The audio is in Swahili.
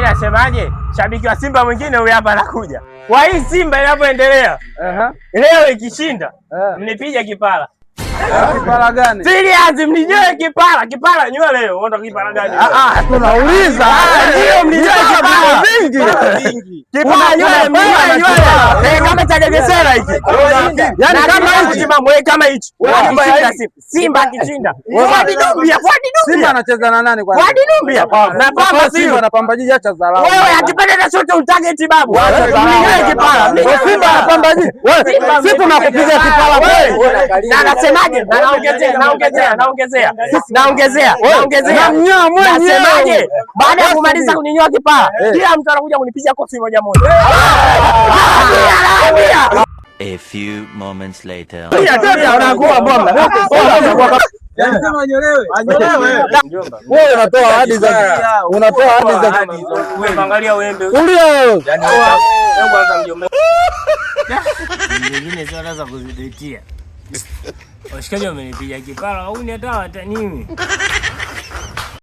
Nasemaje? Shabiki wa Simba mwingine huyu hapa anakuja. Kwa hii Simba inavyoendelea. Leo ikishinda, mnipige kipara. Kipara gani? Serious, mninyoe kipara, kipara nyoa leo. Unataka kipara gani? Ah ah, tunauliza. Ndio, mninyoe kipara. Vingi. Kipara nyoe, mninyoe nywele. Eh, kama cha Jegesera hiki. Yaani kama hichi. Timamu, eh, kama hichi. Akishinda Simba, Simba akishinda. Fuadi Dumbia, Fuadi Simba Dumbia. anacheza na nani kwanza? Fuadi Dumbia. Na Pamba Simba sio. na Pamba Jiji, acha dharau. Wewe akipata na shoti utarget babu. Acha dharau. Mninyoe kipara. Wewe Simba na Pamba Jiji. Wewe sisi tunakupiga kipara kweli. Na anasemaje? Na naongezea, naongezea, naongezea. Naongezea, naongezea. Namnyoa mwenyewe. Nasemaje? Baada ya kumaliza kuninyoa kipara, kila mtu anakuja kunipiga kofi moja moja. Ah, A few moments later. Unakuwa bomba. Wewe unatoa ahadi za unatoa ahadi za Angalia wembe. Ulia wewe. Hebu kwanza mjomba. Nyingine sio hata za kuzidetia. Washikaji wamenipiga kipara au ni hata watanimi.